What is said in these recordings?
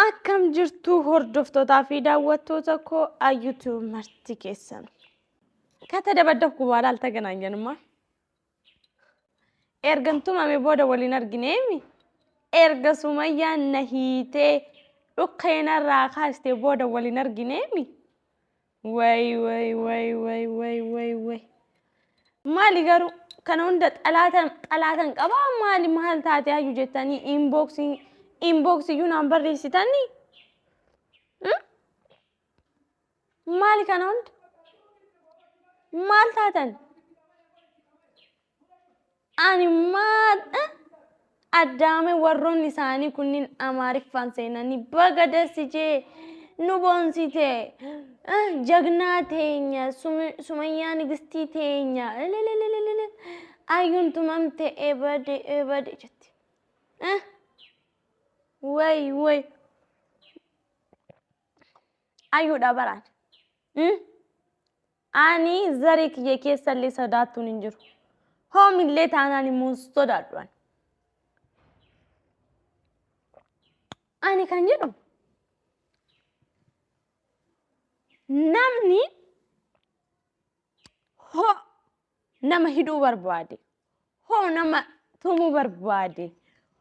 Akkam jirtu hordoftootaa fi daawwattoota koo Ayyuutu marti keessan. ከተደበደብኩ በኋላ አልተገናኘንማ። Ergan tumame booda waliin argineemi. Erga Sumayyaan na hiitee dhukkeenarraa kaastee booda waliin argineemi. Way way way way way way way. Maali garuu kana hunda xalaatan xalaatan qabaa maali maal taate hayyu jettanii inboxii inboxii iyyuu naan barreessitanii? Maali kana hunda? Maal taatan? Ani maal addaame warroonni isaanii kunniin Amaariffaan seenanii baga dassijee nu boonsite jagnaa teenya Sumayyaa nigistii teenya lelelelelele ayyuun tumamte ebade ebade jetti. Way way ayyuudha baraan. Ani zarii kiyya keessallee sodaattuun hin jiru. Hoomillee taanaan immoo hin sodaadhu ani. Ani kan jedhu namni hoo nama hidhuu barbaade, hoo nama tumuu barbaade,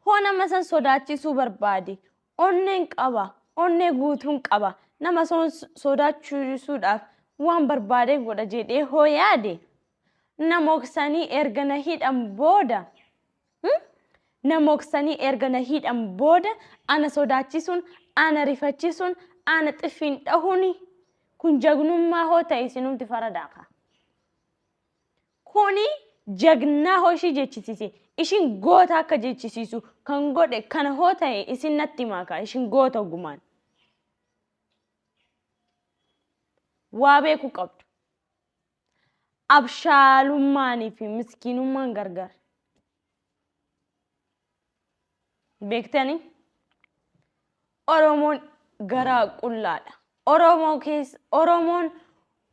hoo nama san sodaachisuu barbaade, onneen qaba, onnee guutuun qaba, nama san sodaachisuudhaaf waan barbaade godha jedhee hoo yaade, na moksanii erga na hidhan booda, na moksanii erga na hidhan booda ana sodaachisuun, ana rifachiisuun, ana xiffiin dhahuun kun jagnummaa hoo ta'e isinumti faradaa kaa. Kuni jagnaa hoo ishii jechisiise, ishiin goota akka jechisiisu kan godhe kana hoo ta'e isin natti himaa kaa ishiin goota ogumaan. Waa beekuu qabdu. Abshaalummaanii fi miskiinummaan gargar. Beektanii? Oromoon garaa qullaadha. Oromoo keessa Oromoon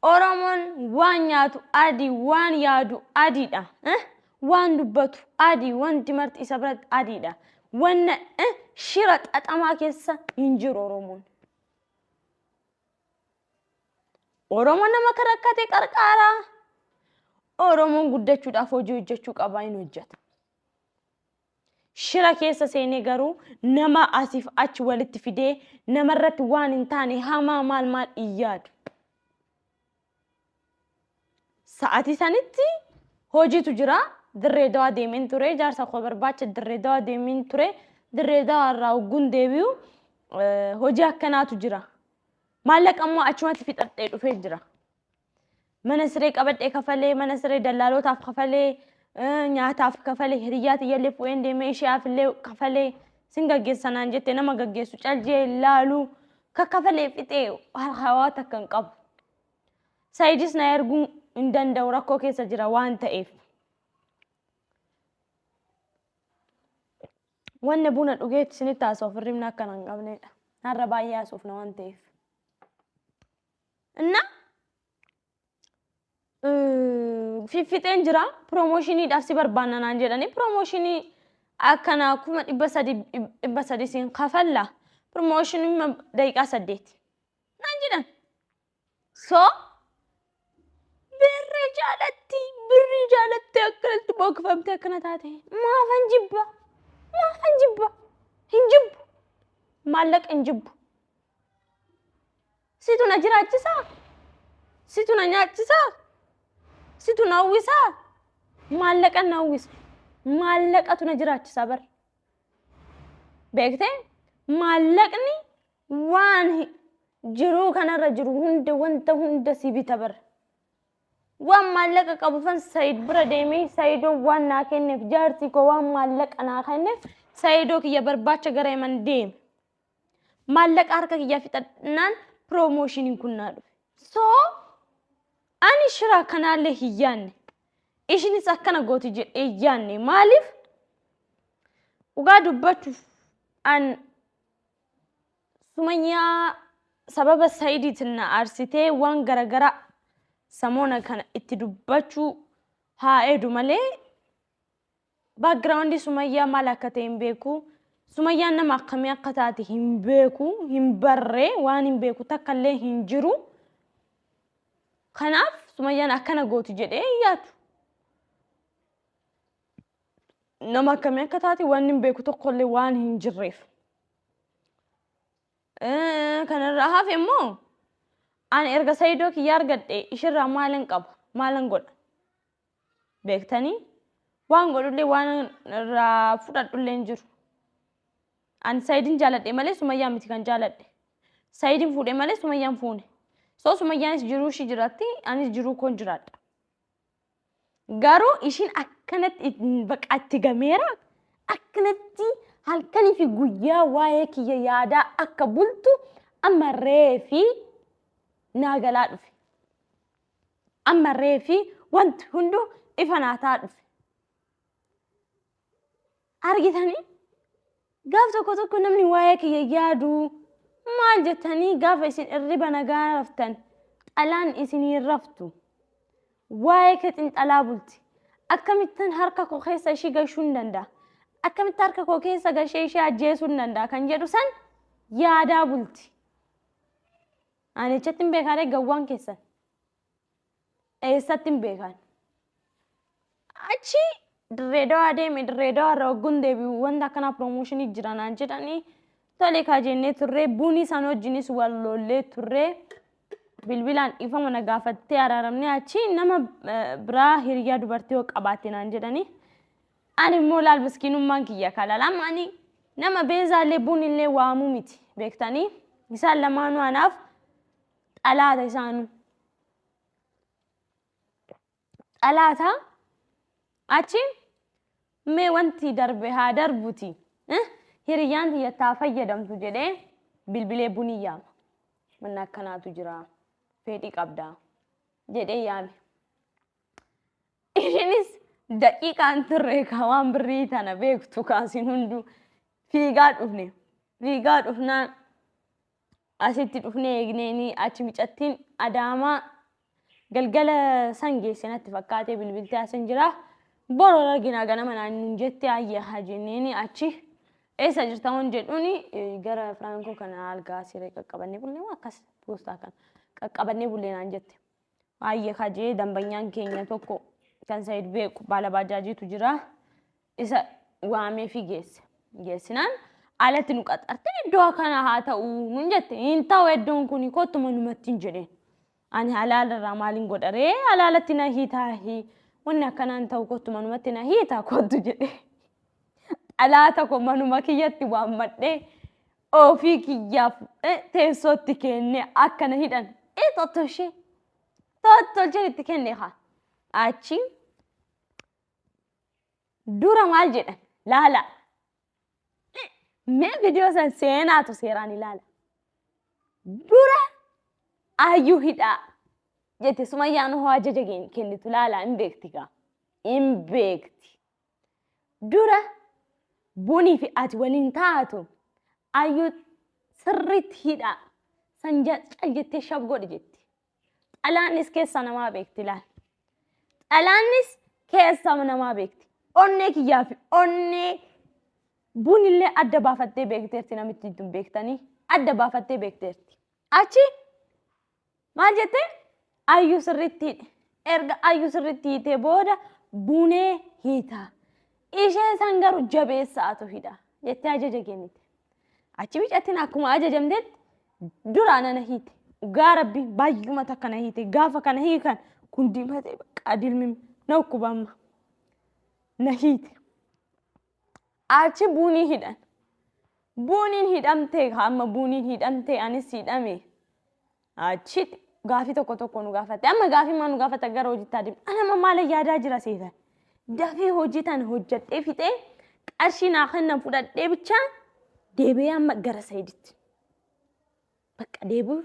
Oromoon waan nyaatu adii, waan yaadu adiidha. Waan dubbatu adii, wanti marti isa biratti adiidha. Wanna shira xaxamaa keessa hin jiru Oromoon. Oromoon nama kan rakkate qarqaaraa. Oromoon guddachuudhaaf hojii hojjechuu qabaa hin hojjeta. Shira keessa seenee garuu nama asiif achi walitti fidee namarratti waan hin taane hamaa maal maal hin yaadu. Sa'aatii sanitti hojiitu jira. Dirree Dawaa deemeen ture. Jaarsa koo barbaacha Dirree Dawaa deemeen ture. Dirree Dawaa irraa hogguun deebi'u hojii akkanaatu jira. Maallaqa immoo achumatti fixadhee dhufee jira. Mana siree qabadhee kafalee, mana siree dallaalootaaf kafalee, nyaataaf kafalee, hiriyyaa tiyyallee fuudheen deemee isheef illee kafalee sin gaggeessa naan jette nama gaggeessu caljee laaluu kakkafalee fixee hawaa takka hin qabu. Saayidis na erguu hin danda'u rakkoo keessa jira waan ta'eef. Wanna buna dhugeetti isinitti haasa'uuf hirribni akkana hin qabnedha. Har'a baay'ee haasofna waan ta'eef. Inna fiffixeen jira piroomoshiniidhaaf si barbaanna naan jedhanii piroomooshinii akkanaa 300,000 siin kafalla piroomooshinii daqiiqaa 8 naan jedhan. So birrii jaalatti birrii jaalatti akkanatti bookfamte akkana taate maafan jibba maafan jibba hin jibbu maallaqa hin jibbu. Situ na jiraachisaa? Situ na nyaachisaa? Situ na uwwisaa? Maallaqa na uwwisu. Maallaqatu na jiraachisaa bar. Beektee? Maallaqni waan jiruu kanarra jiru hunda wanta hunda si bita bar. Waan maallaqa qabufan Sayid bira deemee Sayidoon waan naa kenneef jaarsi koo waan maallaqa naa kenneef Sayidoo kiyya barbaacha gara Yaman deeme. Maallaqa harka kiyyaa fixadhnaan piroomoshiniin kun naa dhufe. So ani shira akkanaallee hin yaanne. Ishinis akkana gooti jedhee hin yaanne. Maaliif? Dhugaa dubbachuuf an Sumayyaa sababa Sayidiitiin na aarsitee waan garagaraa samoona kana itti dubbachuu haa eedu malee background Sumayyaa maal akka ta'e hin beeku. Sumayyaan nama akkamii akka taate hin beeku, hin barree, waan hin beeku takka illee hin jiru. Kanaaf Sumayyaan akkana gooti jedhee hin yaadu. Nama akkamii akka taate waan hin beeku tokkollee waan hin jirreef. Kanarraa hafe immoo ani erga Sayidoo kiyya argadhe ishirraa maalan qaba, maalan godha? Beektanii waan godhullee waan irraa fudhadhullee hin jiru. Ani Sayidin jaaladhe malee Sumayyaa miti kan jaaladhe. Sayidin fuudhe malee Sumayyaan fuune. So Sumayyaanis jiruu ishii jiraatti, anis jiruu koon jiraadha. Garuu ishiin akkanatti baqa itti gameera, akkanatti halkanii fi guyyaa waa'ee kiyya yaadaa akka bultu amma reefi naa galaa dhufe. Amma reefi wanti hunduu ifa naa ta'aa dhufe. Argitanii gaaf tokko tokko namni waa'ee kiyya yaadu maal jettanii gaafa isin irriba nagaa raftan xalaan isinii raftu. Waa'ee kee xinxalaa bulti. Akkamittan harka koo keessa ishii gashuu hin danda'a? Akkamitti harka koo keessa gashee ishee ajjeesuu hin danda'a kan jedhu san yaadaa bulti. Ani echatti hin beekaa ree gawwaan keessan? Eessatti hin beekaan? Achi Dirree Dawaa deeme. Dirree Dawaa irraa hogguun deebi'u wanta akkanaa piroomooshinii jira naan jedhanii, tole kaa jennee turree, buunii isaan wajjinis wal lollee turree, bilbilaan dhiifama na gaafattee araaramnee, achi nama biraa hiriyaa dubartii yoo qabaatte naan jedhanii, ani immoo laal miskiinummaan kiyya kalala amma ani nama beezaallee buunillee waamuu miti beektanii, isaan lamaanuu anaaf xalaata, isaanuu xalaata. Achi mee wanti darbe haa darbuti, hiriyyaan tiyya taa fayyadamtu jedhee bilbilee bunii yaama. Manni akkanaatu jira, fedhii qabda jedhee yaame. Ishinis daqiiqaan turre ka waan birrii tana beektu kaasin hunduu fiigaa dhufne. Fiigaa dhufnaan asitti dhufnee eegneeni, achi micattiin Adaamaa galgala san geesse natti fakkaatee bilbiltee asin jira. Boru arginaa ganama naan nun jette, ayya haa jenneeni, achi eessa jirta waan jedhuuni gara Firaankoo kana algaa siree qaqqabannee bullee moo akkas poostaa kana qaqqabannee bullee naan jette. Ayya kajee dambanyaan keenya tokko kan Sayid beeku baala baajaajiitu jira. Isa waamee fi geesse. Geessinaan alatti nu qaxarte, iddoo kana haa ta'u nun jette. Hin ta'u iddoon kun, kottuma numatti hin jedheen. Ani halaala irraa maaliin godha ree, halaalatti na hiitaahi, wanni akkanaan ta'u, kottuma numatti na hiitaa kottu jedhe. Xalaata koo manuma kiyyatti waammadhee ofii kiyyaaf teessootti kennee akkana hidhan. Tottolchee tottolchee itti kenne haa. Achi dura maal jedhan laala. Mee viidiyoo san seenaatu seeraan ilaala. Dura ayyuu hidhaa jette Sumayyaan, hoo ajaja kennitu laala, hin beekti gaa. Hin beekti. Dura bunii fi ati waliin taatu ayyuu sirriitti hidhaa san cal jettee shab godhi jetti. Xalaannis keessa namaa beekti laal. Xalaannis keessa namaa beekti. Onnee kiyyaa fi onnee bunillee adda baafattee beekteerti, namitti tun beektanii adda baafattee beekteerti. Achi maal jettee, ayyuu sirriitti hidhe. Erga ayyuu sirriitti hiitee booda bunee hiita. Ishee san garuu jabeessaatu hidha jettee ajaja kennite. Achi micattiin akkuma ajajamtetti duraa nana hiite. Dhugaa rabbi baay'uma takka na hiite. Gaafa kana hiikan kun diimatee bakka dilmi na dhukkuba amma. Na hiite. Achi buunii hidhan. Buuniin hidhamtee amma buuniin hidhamtee anis hidhame. Achi gaafii tokko tokko nu gaafatte. Amma gaafii maal nu gaafata, gara hojiitti adeemu. Ana amma maal yaadaa jira seetan? Dafee hojii tana hojjedhee fixee qarshii naa kennan fudhadhee bichaa deebi'ee amma gara Sayiditti. Bakka deebi'uuf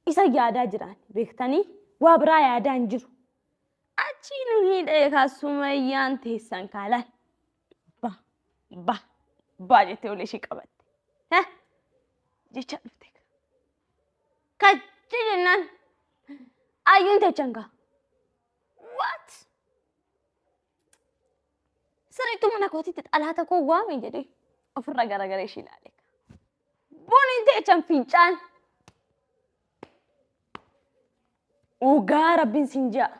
isa yaadaa jiraan beektanii, waa biraa yaadaa hin jiru. Achi nu hidhee kaa Sumayyaan teessan kaalaan. Ba ba ba jettee ol ishii qabatte. Jecha dhufte. Kachi jennaan ayyuun teechan kaa. What? Sirriitu mana kootitti xalaata koo waame jedhee. Ofirra garagaree ishii ilaale. Buuniin teechan fincaan. Dhugaa rabbiin sin ja'a.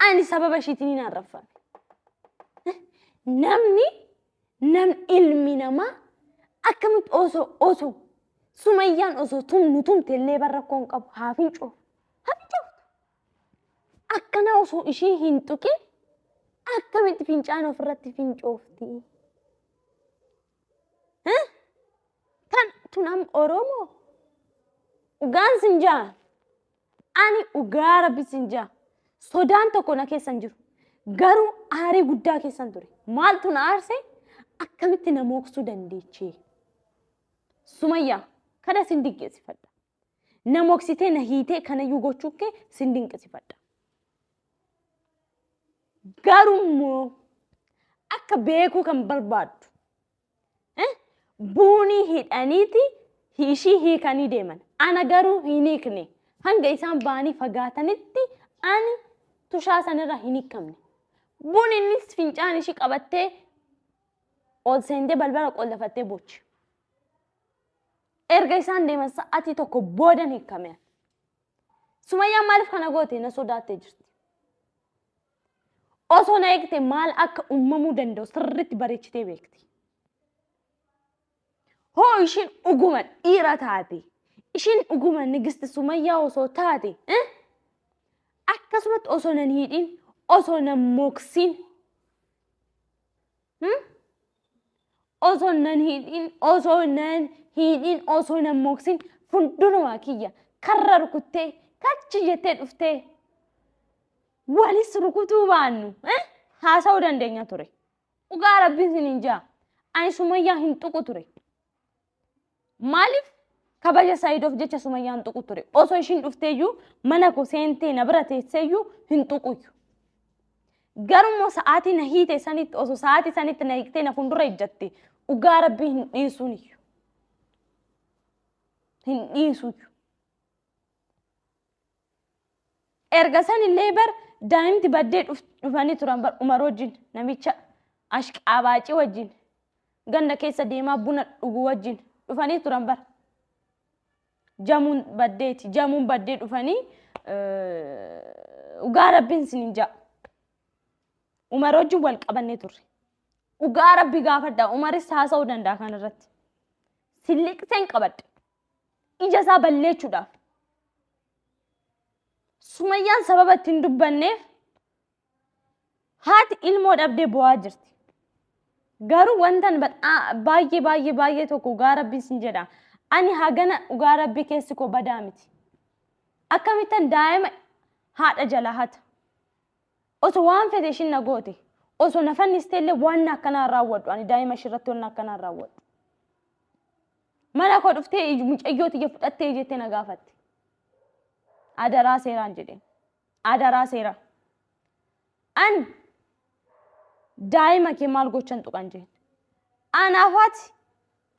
Ani sababa ishiitiin hin arrabfame. Namni namni ilmi namaa akkamitti osoo Sumayyaan osoo tumnu tumte illee bara rakkoo hin qabu haa fincoofu. Haa fincooftu. Akkana osoo ishii hin tuqin akkamitti fincaan ofirratti fincoofti? Tan tun amma Oromoo dhugaan sin ja'a. Ani dhugaa rabbi sin ja'a. Sodaan tokko na keessa hin jiru. Garuu aarii guddaa keessan ture. Maaltu na aarse? Akkamitti na mooksuu dandeechee? Sumayyaa kana sin dinqisiifadha. Na mooksitee na hiitee kanayyuu gochuu kee sin dinqisiifadha. Garuu immoo akka beekuu kan barbaaddu buunii hidhaniiti ishii hiikanii deeman. Ana garuu hin hiikne. Hanga isaan ba'anii fagaatanitti ani tushaa sanirra hin hiikamne. Buun innis fincaan ishii qabattee ol seentee balbala qollafattee boochi. Erga isaan deeman sa'aatii tokko boodan hiikame. Sumayyaan maaliif kana goote na sodaattee jirti. Osoo na eegte maal akka uumamuu danda'u sirriitti bareechitee beekti. Hoo ishiin dhuguma dhiira taate, ishiin dhuguma nigisti Sumayyaa osoo taate, akkasumatti osoo nan hidhin, osoo nan mooksin, osoo nan hidhin, osoo nan hidhin, osoo nan mooksin fuulduruma kiyya karra rukuttee kachi jettee dhuftee walis rukutuu baannu haasa'uu dandeenya ture. Dhugaa rabbiin sin hin jaa. Ani Sumayyaa hin tuqu ture. Maaliif kabaja Saayidoof jecha Sumayyaa hin tuqu ture. Osoo ishiin dhufteeyyuu mana koo seentee na bira teesseeyyuu hin tuquyyu. Garuu sa'aatii na hiite sanitti osoo sa'aatii sanitti na hiiktee na fuuldura ejjatte dhugaa rabbii hin dhiisuun iyyuu. Hin dhiisuyyuu. Erga sanillee bar daa'imti baddee dhufanii turan bar Umar wajjin namicha ashqaabaacii wajjin ganda keessa deemaa buna dhugu wajjin dhufanii turan bar. Jamuun baddeeti jamuun baddee dhufanii dhugaa rabbiin sin hin ja'a. Umar wajjin wal qabannee turre. Dhugaa rabbi gaafadha Umaris haasa'uu danda'a kanarratti. Silliqseen qabadhe. Ija isaa balleechuudhaaf. Sumayyaan sababa ittiin dubbanneef haati ilmoo dhabdee bo'aa jirti. Garuu wantan baay'ee baay'ee baay'ee tokko dhugaa rabbiin sin jedha. Ani hagana dhugaa rabbii keessi koo badaa miti. Akkamittan daa'ima haadha jalaa hata. Osoo waan fete ishiin na goote. Osoo na fannistee illee waan akkanaa raawwadhu. Ani daa'ima ishirratti waan akkanaa raawwadhu. Mana koo dhuftee mucayyoo tiyya fudhattee jettee na gaafatte. Adaraa seeraan jedheen. Adaraa seeraa. Ani daa'ima kee maal gochan tuqan jeen. Anaaf ati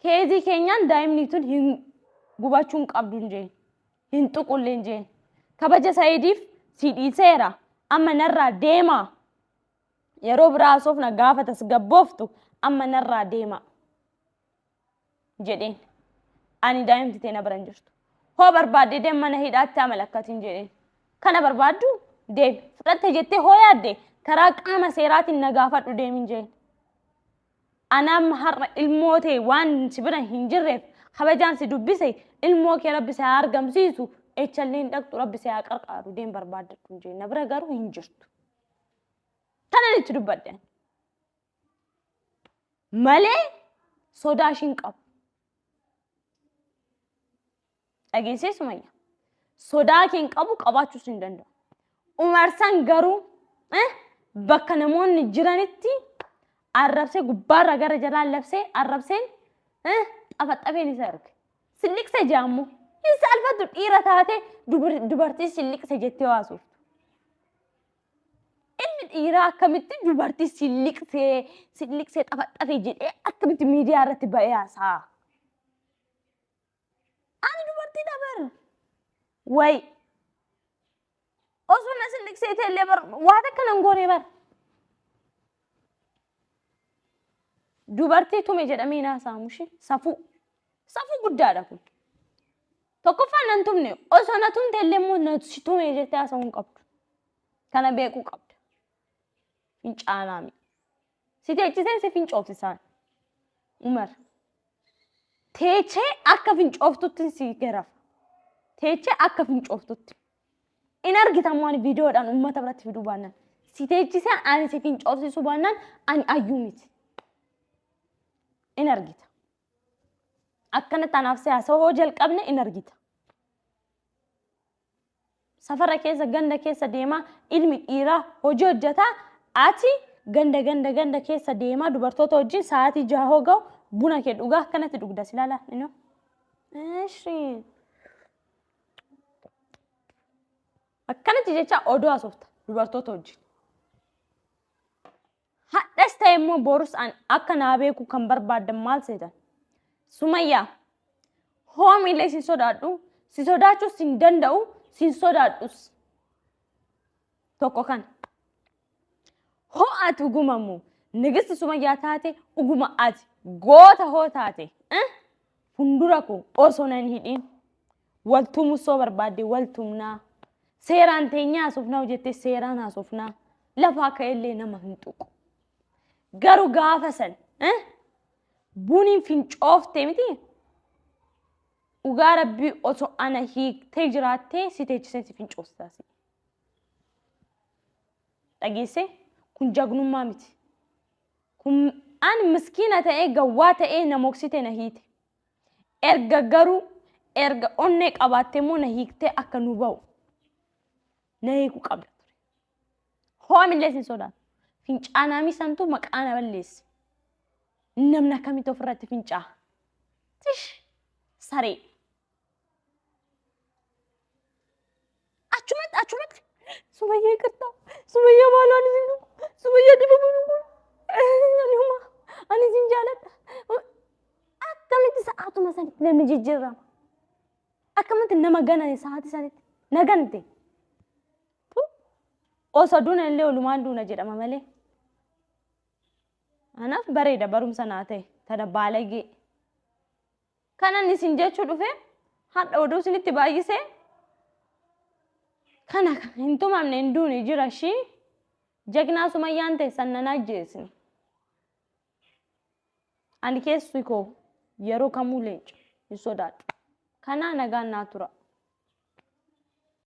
keezii keenyaan daa'imni tun hin gubachuu hin qabdu hin jeen. Hin tuqullee hin jeen. Kabaja Sayidiif si dhiiseera. Amma narraa deemaa. Yeroo biraa haasofna gaafa tasgabbooftu amma narraa deemaa. Jedheen. Ani daa'imti tee na bira hin jirtu. Hoo barbaadde deem mana hidhaatti amalakkatiin jedheen. Kana barbaaddu deemi. Fudhatte jettee hoo yaadde karaa qaama seeraatiin na gaafadhu deemin jeen. Anaam har'a ilmoo ta'e waan si bira hin jirreef kabajaan si dubbise ilmoo kee rabbi si haa argamsiisu echallee hin dhaqxu rabbi si haa qarqaaru deem barbaaddadhu jeen. Na bira garuu hin jirtu. Kanan itti dubbadhe. Malee sodaa ishiin qabu. Dhageessee Sumayya. Sodaa kee hin qabu qabaachuus hin danda'u. Umarsan garuu bakka namoonni jiranitti arrabsee gubbaarra gara jalaa labsee arrabseen xafaxafeen isa erge. Silliqse jaammoo. Hin saalfattu dhiira taate dubartii silliqse jettee haasoftu. Ilmi dhiiraa akkamitti dubartii silliqsee silliqsee xafaxafee jedhee akkamitti miidiyaa irratti ba'ee haasa'a? Ani dubartii dabar. Wayi. Osoo na silliqsee ta'ellee bar waan akka nan goone bar. Dubartii tume jedhamee hin haasa'amu ishee safuu. Safuu guddaadha kun. Tokkoffaan nan tumne osoo na tumte illee immoo na si tume jettee haasa'uu hin qabdu. Kana beekuu qabda. Fincaanaa mi. Si teechiseen si fincoofsisaan. Umar. Teechee akka fincooftutti si garafa. Teechee akka fincooftutti. In argita ani viidiyoodhaan uummata biratti fiduu baannaan. Si teechisee ani si fincoofsisuu baannaan ani ayyuu miti. In argita. Akkanatti anaaf si haasawoo jalqabne in argita. Safara keessa ganda keessa deemaa ilmi dhiiraa hojii hojjetaa ati ganda ganda ganda keessa deemaa dubartoota wajjin sa'aatii 6 hoo ga'u buna kee dhugaa akkanatti dhugda si ilaalaa inoo. Eshi. Akkanatti jecha oduu haasofta dubartoota wajjin. Hadhas ta'e immoo borus an akka naa beeku kan barbaaddan maal seetan? Sumayyaa hoomillee sin sodaadhu, si sodaachuus hin danda'u, sin sodaadhus. Tokko kana. Hoo ati dhugumamu Nigisti Sumayyaa taate dhuguma ati goota hoo taate fundura koo osoo nan hidhin wal tumusoo barbaadde wal tumnaa seeraan teenyaa haasofnaa hojjettee seeraan haasofnaa lafaa ka'ellee nama hin tuqu. Garuu gaafa san buniin fincooftee miti dhugaa rabbii osoo ana hiiktee jiraattee si teechisee si fincooftaasi. Dhageessee kun jagnummaa miti. Kun ani miskiina ta'ee gawwaa ta'ee na moksite na hiite. Erga garuu erga onnee qabaattee immoo na hiiktee akka nu ba'u na hiikuu qabda ture. Hoomillee sin sodaatu. Fincaanaamii santu maqaa na balleesse. Namni akkamitti ofirratti fincaa? Tish! Saree. Achumatti achumatti Sumayyaa ይቅርታ Sumayyaa maaloo ani sin Sumayyaa dibama nu ani huma ani sin jaaladha. Akkamitti sa'aatuma sanitti namni jijjiirama? Akkamitti nama ganane sa'aatii sanitti na gante? Osoo duuna illee olumaan duuna jedhama malee. Anaaf bareeda barumsa naa ta'e tana baalagee. Kanan isin jechuu dhufe hadha oduu isinitti baay'isee kana hin tumamne hin duune jira ishii jagnaa Sumayyaan ta'e san nan ajjeesne. Ani keessi koo yeroo kamuu leenca hin sodaadhu. Kanaa nagaan naa tura.